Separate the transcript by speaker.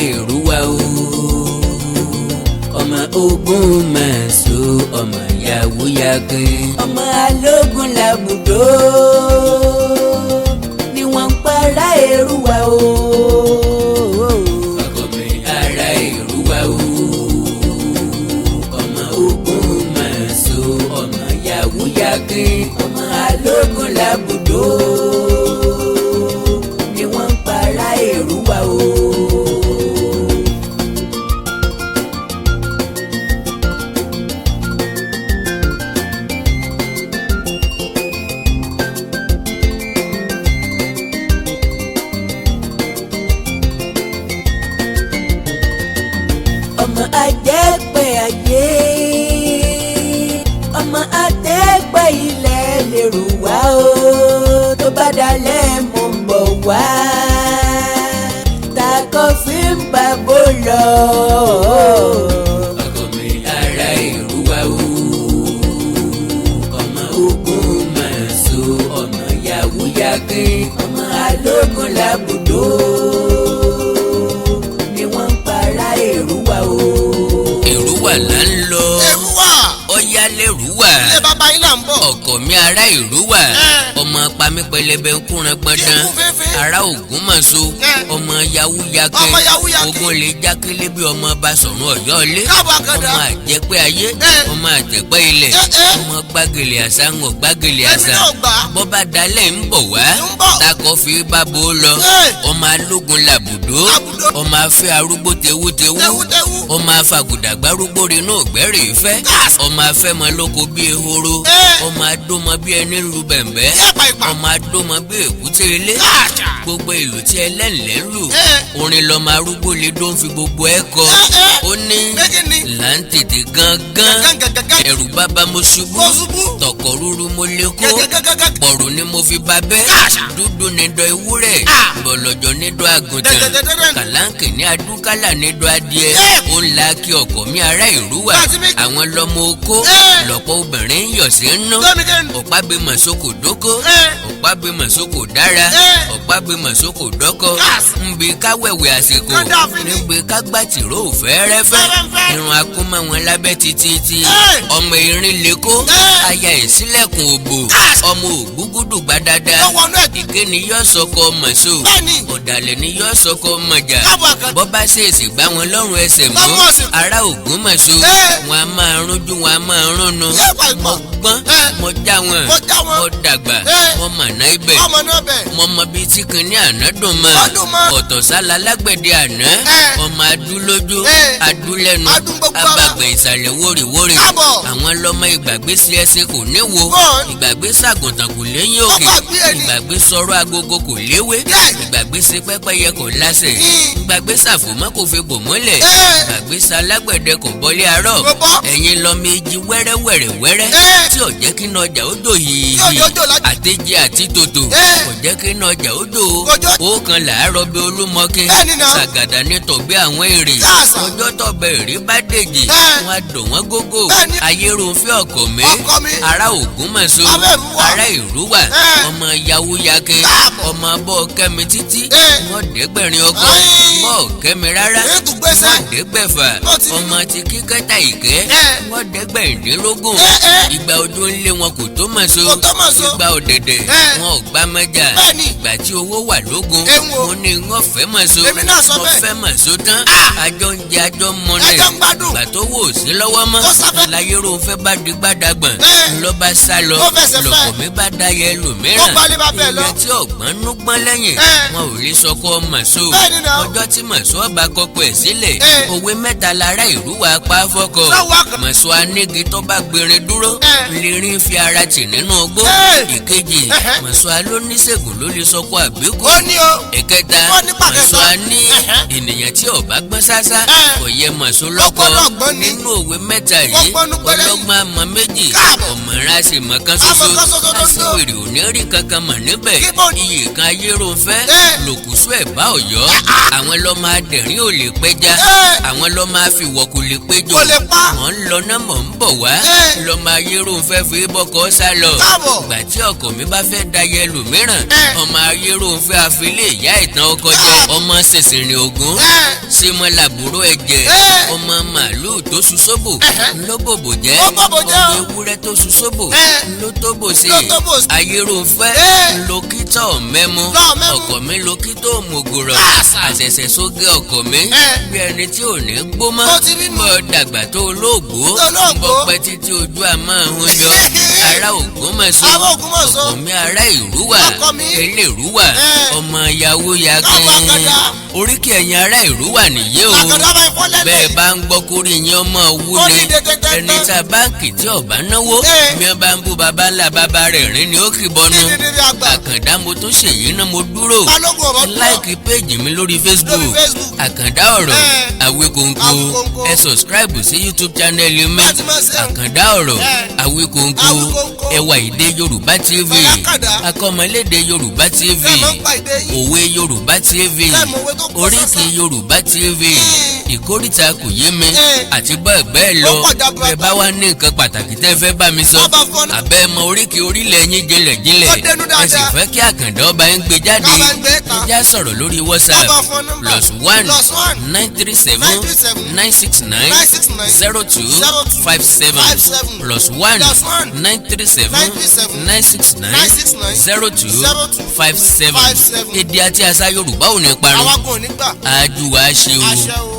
Speaker 1: Èrúwà o, ọmọ ogun máa so, ọmọ yahoo yakin, ọmọ alógun làbùdó ni wọ́n ń para Èrúwà o. Ọkọ mi ará Èrúwà o, ọmọ ogun máa so, ọmọ yahoo yakin, ọmọ alógun làbùdó ni wọ́n ń para Èrúwà o. Ọmọ ajẹ́pẹ́ ayé, ọmọ àtẹ́pẹ́ ilẹ̀ lèrò wá o. Tó bá dalẹ̀ mò ń bọ̀ wá takọ fi ń bá bó lọ. Ọkọ mi ará Èrúwà o, ọmọ ogun máa so, ọmọ yahoo yakin, ọmọ alógun làbùdó ni wọ́n ń para Èrúwà o. Èrúwà là ń lọ.
Speaker 2: Èrúwà.
Speaker 1: Ọ̀yá lèrúwà.
Speaker 2: Ilé bàbá yín là ń bọ̀.
Speaker 1: Ọkọ mi ará Èrúwà, ọmọ pami pẹlẹbẹ ń kúran gbọdán,
Speaker 2: Ikú fínfín.
Speaker 1: ará Ògúnmọ̀ṣọ́, ọmọ yahoo yakin,
Speaker 2: Ọmọ yahoo yakin.
Speaker 1: Ogun lè jákèlé bí ọmọ Basọ̀run Ọ̀yọ́ ilé,
Speaker 2: Káàbọ̀ àkàndá.
Speaker 1: ọmọ àjẹpẹ́ ayé, ọmọ àjẹpẹ́ ilẹ̀, ọmọ gbàgèlè àṣà ń wọ̀ gbàgèlè
Speaker 2: Èmi
Speaker 1: àṣà.
Speaker 2: náà gbà.
Speaker 1: Bọ́bá dalẹ̀ ń bọ̀ wá,
Speaker 2: Ń bọ̀.
Speaker 1: Takọ fi bábo lọ, ọmọ alógun làbùdó,
Speaker 2: Làbùdó.
Speaker 1: ọmọ afẹ́ arúgbó tewútewú,
Speaker 2: Tewútewú.
Speaker 1: ọmọ afàgùdà gbárúgbó rinú ògbẹ́rì ìfẹ́, ọmọ afẹ́mọ lóko bí ehoro, ọmọ adómọ bí ẹni lu bẹ̀m̀bẹ́,
Speaker 2: Yẹ́pà ìpà.
Speaker 1: ọmọ adómọ bí èkúté ilé.
Speaker 2: Káàṣà.
Speaker 1: Gbogbo ìlú tí ẹlẹ́nlẹ́ ń lù, orin lọmọ arúgbó lè dó ń fi gbogbo ẹ kọ. Ó ní
Speaker 2: Méjì ni.
Speaker 1: là ń tètè gángan,
Speaker 2: Gángan.
Speaker 1: ẹ̀rù bàbá mo ṣubú,
Speaker 2: Mo ṣubú.
Speaker 1: Tọkọ̀ rúru mo lé kó,
Speaker 2: Gángan.
Speaker 1: pọ̀rù ni mo fi ba bẹ́,
Speaker 2: Káàṣà.
Speaker 1: dúdú ni dọ ewúrẹ́, bọ̀lọ̀jọ̀ ní dọ àgùntàn,
Speaker 2: Dẹ̀dẹ̀dẹ̀dẹ̀.
Speaker 1: kàláǹkì ní adúkálà ní dọ adìẹ. Ó ń la kí ọkọ̀ mi ará Èrúwà,
Speaker 2: Bá a ti méjì.
Speaker 1: àwọn lọmọ oko lọ́pọ̀ obìnrin ń yọ̀ sí nú.
Speaker 2: Lómi kẹ́ni.
Speaker 1: Ọ̀pá bí mọ̀sókò dóko, ọ̀pá bí mọ̀sókò dára, ọ̀pá bí mọ̀sókò dọ́kọ,
Speaker 2: Káàsì.
Speaker 1: nbí káwẹ̀wẹ̀ àsìkò,
Speaker 2: Kọ́ńdà fínni.
Speaker 1: níbi kágbàtìró fẹ́rẹ́fẹ́,
Speaker 2: Fẹ́rẹ́fẹ́.
Speaker 1: Irun akúmọ̀ wọn lábẹ́ títí, ọmọ erin leko, aya ìsílẹ̀kùn òbò,
Speaker 2: Káàsì.
Speaker 1: ọmọ ògbúgúdù gbadada,
Speaker 2: Lọ́wọ́ náà.
Speaker 1: Ìké ni yóò sọkọ mọ̀só,
Speaker 2: Bẹ́ẹ̀ni.
Speaker 1: ọ̀dàlẹ̀ ni yóò sọkọ mọ̀jà.
Speaker 2: Káàbọ̀ àkàndá.
Speaker 1: Bọ́bá ṣèèṣì gbá wọn lọ́rùn ẹsẹ̀ mú,
Speaker 2: Lọ́rùn ẹsẹ̀.
Speaker 1: ará Ògbómọ̀ṣọ́, wọn a máa rúnjú, wọn a máa rúnnu.
Speaker 2: Yẹ́pà ìpà.
Speaker 1: Mo gbọ́n, mo já wọn,
Speaker 2: Mo já wọn.
Speaker 1: mo dàgbà, mo mọ̀nà ibẹ̀,
Speaker 2: Ọmọ náà bẹ̀.
Speaker 1: Mo mọ bíi tí kinní àná dùn mọ́.
Speaker 2: Ó dùn mọ́.
Speaker 1: Ọ̀tọ̀ sálá lágbẹ̀dẹ àná, ọmọ adúlójú, adúlẹ́nu,
Speaker 2: Adún gbogbo ara.
Speaker 1: Abàgbẹ̀ ìsàlẹ̀ wórìwórì.
Speaker 2: Káàbọ̀.
Speaker 1: Àwọn lọ́mọ ìgbàgbé sí ẹsẹ̀ kò níwo,
Speaker 2: Bọ́ọ̀n.
Speaker 1: ìgbàgbé sàgùntàn kò léyìn
Speaker 2: Ó
Speaker 1: òkè,
Speaker 2: gbàgbé ẹni.
Speaker 1: Ìgbàgbé sọ̀rọ̀ agogo kò léwé, ìgbàgbé ṣe pẹ́pẹ́yẹ kò lásẹ̀, ìgbàgbé ṣàfòmọ́ kò fi bò mọ́lẹ̀, ìgbàgbé salágbẹ̀dẹ kò bọ́lé arọ́.
Speaker 2: Kò bọ́.
Speaker 1: Ẹ̀yin lọ méjì wẹ́rẹ́wẹ́rẹ́ wẹ́rẹ́ tí ò jẹ́ kí nọjà ó dò yìí,
Speaker 2: Tí ò jẹ́ ó dò lájú.
Speaker 1: Àtẹ́jẹ́ àti tòtò kò jẹ́ kí nọjà ó dò.
Speaker 2: Kò jẹ́.
Speaker 1: Ó kan làárọ̀ bí olúmọ̀kẹ́,
Speaker 2: Bẹ́ẹ̀ni náà.
Speaker 1: Sàgàdà ní tọ̀gbẹ́ àwọn èrè,
Speaker 2: Káàsà.
Speaker 1: Ọjọ́ tọ̀bẹ̀ èrè bá dèjì, wọn á dò wọ́n gógó.
Speaker 2: Bẹ́ẹ̀ni.
Speaker 1: Ayéròfẹ́ ọkọ̀ mi,
Speaker 2: Ọkọ mi.
Speaker 1: Ará Ògúnmọ̀ṣọ́,
Speaker 2: Ará Èrúwà.
Speaker 1: Ará Èrúwà, ọmọ yahoo yake,
Speaker 2: Káàbọ̀.
Speaker 1: ọmọ bọ́ kẹ́mi títí, wọ́n dẹ́gbẹ̀rin ọkọ,
Speaker 2: Ayín.
Speaker 1: bọ́ kẹ́mi rárá,
Speaker 2: Ètò gbèsè.
Speaker 1: Wọ́n dẹ́gbẹ̀fà,
Speaker 2: Ó ti rí.
Speaker 1: Ọmọ ti kíkẹ́ta ìkẹ́, wọ́n dẹ́gbẹ̀rìndínlógún. Ìgbà ojú ń lé wọn kò tó mọ̀ so,
Speaker 2: Kò tó mọ̀ so.
Speaker 1: Ìgbà ọ̀dẹ̀dẹ̀ wọn ò gbá mọ́jà.
Speaker 2: Bẹ́ẹ̀ni.
Speaker 1: Ìgbà tí owó wà lógun,
Speaker 2: Ewu o.
Speaker 1: mo ní wọ́n fẹ́ mọ̀ so,
Speaker 2: Èmi náà sọ
Speaker 1: mo
Speaker 2: bẹ́ẹ̀.
Speaker 1: fẹ́ mọ̀ so tán, àjọ ń jẹ àjọ ń mu ni.
Speaker 2: Àjọ ń gbádùn.
Speaker 1: Ìgbà tó wò sí lọ́wọ́ mọ́,
Speaker 2: Ó sáfẹ́.
Speaker 1: Láyéròfẹ́ bá di gbádàgbọ̀n, ńlọ́ba sá lọ,
Speaker 2: Ó fẹsẹ̀ fẹ́.
Speaker 1: Lọ́kọ̀ mi bá dayẹ lòmíràn.
Speaker 2: Ó gbalé bàbá ẹ̀ lọ.
Speaker 1: Ìyẹn tí ọ̀gbọ́n nú gbọ́n lẹ́yìn, wọn ò lè sọkọ mọ̀ṣó.
Speaker 2: Bẹ́ẹ̀ni náà.
Speaker 1: Ọjọ́ tí mọ̀ṣó ọba kọkọ ẹ̀ sílẹ̀, òwe mẹ́ta lára Èrúwà pa fọ́kọ.
Speaker 2: Lọ́wọ́ àkàn.
Speaker 1: Mọ̀ṣó anígi tó bá gbìnrin dúró, lérin fi ara tì nínú igbó. Ìkejì, mọ̀ṣó alóníṣègùn ló lè sọkọ àbíkú.
Speaker 2: Ó ní o.
Speaker 1: Ìkẹta,
Speaker 2: Ó ní pàkẹta.
Speaker 1: mọ̀ṣó aní ènìyàn tí ó bá gbọ́n sásá kò yẹ mọ̀ṣó lọ́kọ.
Speaker 2: Gbọ́dọ̀ gbọ́n ni.
Speaker 1: Nínú òwe mẹ́ta
Speaker 2: Ó
Speaker 1: yìí,
Speaker 2: gbọ́nú gbẹ́lẹ́yìn.
Speaker 1: ọlọ́gbọ́n àmọ́ méjì,
Speaker 2: Káàbọ̀.
Speaker 1: Ọ̀mọ̀ràn a sì mọ̀ kan ṣoṣo,
Speaker 2: Àmọ̀ kan ṣoṣo tó ń dó.
Speaker 1: Aṣiwèrè ò ní rí kankan mọ̀ níbẹ̀.
Speaker 2: Kíbo ni?
Speaker 1: Iye kan ayéròfẹ́ lòkùsù ẹ̀ bá Ọ̀yọ́, àwọn lọ́ máa dẹ̀rín ò lè péjá, àwọn lọ́ máa fi wọ̀kù lè péjò.
Speaker 2: Kò lè pa.
Speaker 1: Mọ̀ ń lọ náà mọ̀ ń bọ̀ wá, lọ́ máa ayéròfẹ́ fi bọ́kọ̀ sá lọ.
Speaker 2: Káàbọ̀.
Speaker 1: Ìgbà tí ọkọ̀ mi bá fẹ́ dayẹ lòmíràn, ọmọ ayéròfẹ́ àfilẹ̀ ìyá ìtàn ọkọ jẹ, ọmọ ṣèṣìrìn ògún. Àṣemọ làbúrò ẹ̀jẹ̀. Ọmọ màálùú tó su sóbò ló bòbò jẹ́.
Speaker 2: Ó bòbò jẹ́
Speaker 1: Ọmọ
Speaker 2: o.
Speaker 1: ewúrẹ́ tó su sóbò ló tó bò sí.
Speaker 2: Ló tó bò sí.
Speaker 1: Ayéròfẹ́ lókítọ̀ mẹ́mú.
Speaker 2: Lọ́ mẹ́mú.
Speaker 1: Ọkọ̀ mi lókítọ̀ mògòrò.
Speaker 2: Àṣà.
Speaker 1: Àṣẹ̀ṣẹ̀ sógé ọkọ̀ mi bí ẹni tí ò ní gbó mọ́.
Speaker 2: Bó ti rí nù.
Speaker 1: Bọ́ dàgbà tó olóògbó.
Speaker 2: Tó olóògbó.
Speaker 1: Bọ́ pẹ́ títí ojú àmọ́ ọ̀hún yọ. Ará Ògbómọ̀ṣọ́.
Speaker 2: Ará Ògbómọ̀ṣọ́.
Speaker 1: Ọkọ̀ mi ará Ìrúwà.
Speaker 2: Ọkọ mi.
Speaker 1: Eléèrúwà. Ọmọ yahoo yakin.
Speaker 2: Ọmọ Àkàndá.
Speaker 1: Oríkì ẹ̀yin ará Ìrúwà nìyé o.
Speaker 2: Àkàndá máa ń fọ́ lẹ́lẹ̀.
Speaker 1: Bẹ́ẹ̀ bá ń gbọ́ kórè yín ọmọ wú
Speaker 2: Ó
Speaker 1: ni.
Speaker 2: ní dẹ́dẹ́dẹ́dẹ́.
Speaker 1: Ẹni tá báǹkì tí ọba náwó, bí wọ́n bá ń bú baba ńlá baba rẹ̀ rìn ni ó kì bọnu.
Speaker 2: Ní dídí àgbà.
Speaker 1: Àkàndá, mo tún ṣèyí náà, mo dúró.
Speaker 2: Balógun ọ̀rọ̀ dúró.
Speaker 1: Like page mi lórí Facebook.
Speaker 2: Lórí Facebook.
Speaker 1: Àkàndá Ọ̀rọ̀ Àwíkòǹkò.
Speaker 2: Àwíkòǹkò.
Speaker 1: Ẹ subscribe sí YouTube channel mi.
Speaker 2: Láti máa ṣe.
Speaker 1: Àkàndá Ọ̀rọ̀ Àwíkòǹkò.
Speaker 2: Àwíkòǹkò.
Speaker 1: Ẹwà Èdè Yorùbá TV.
Speaker 2: Bàlákàdá.
Speaker 1: Akọ́mọlédè Yorùbá TV.
Speaker 2: Ẹ máa ń pa èdè yín.
Speaker 1: Òwe Yorùbá TV.
Speaker 2: Ẹ mọ̀ òwe tó pọ̀
Speaker 1: Oríkì
Speaker 2: sásá.
Speaker 1: Yorùbá TV. Ìkórìtà kò yé mi àti bẹ́ẹ̀ bẹ́ẹ̀ lọ.
Speaker 2: Ó pọ̀ jaburata.
Speaker 1: Bẹ́ẹ̀ bá wá ní nǹkan pàtàkì tẹ́ fẹ́ bá mi sọ,
Speaker 2: Bàbá fún ọ náà.
Speaker 1: àbẹ́ mọ oríkì orílẹ̀ yín jinlẹ̀jinlẹ̀,
Speaker 2: Ó dénú
Speaker 1: ẹ sì
Speaker 2: dáadáa.
Speaker 1: fẹ́ kí Àkàndá ọba ń gbé jáde,
Speaker 2: Ká bá ń gbé ta.
Speaker 1: ẹ já sọ̀rọ̀ lórí WhatsApp:
Speaker 2: Bàbá fún ọ nọ́mbà.
Speaker 1: +1
Speaker 2: +1
Speaker 1: 937
Speaker 2: 937
Speaker 1: 969
Speaker 2: 969
Speaker 1: 02
Speaker 2: 02
Speaker 1: 57
Speaker 2: 57
Speaker 1: +1
Speaker 2: +1
Speaker 1: 937
Speaker 2: 937
Speaker 1: 969
Speaker 2: 969
Speaker 1: 02
Speaker 2: 02
Speaker 1: 57.
Speaker 2: 57.
Speaker 1: Èdè àti àṣà Yorùbá ò ní parun.
Speaker 2: Àwa kò ní gbà.
Speaker 1: Àjùwà ṣe o.
Speaker 2: Àṣẹ o.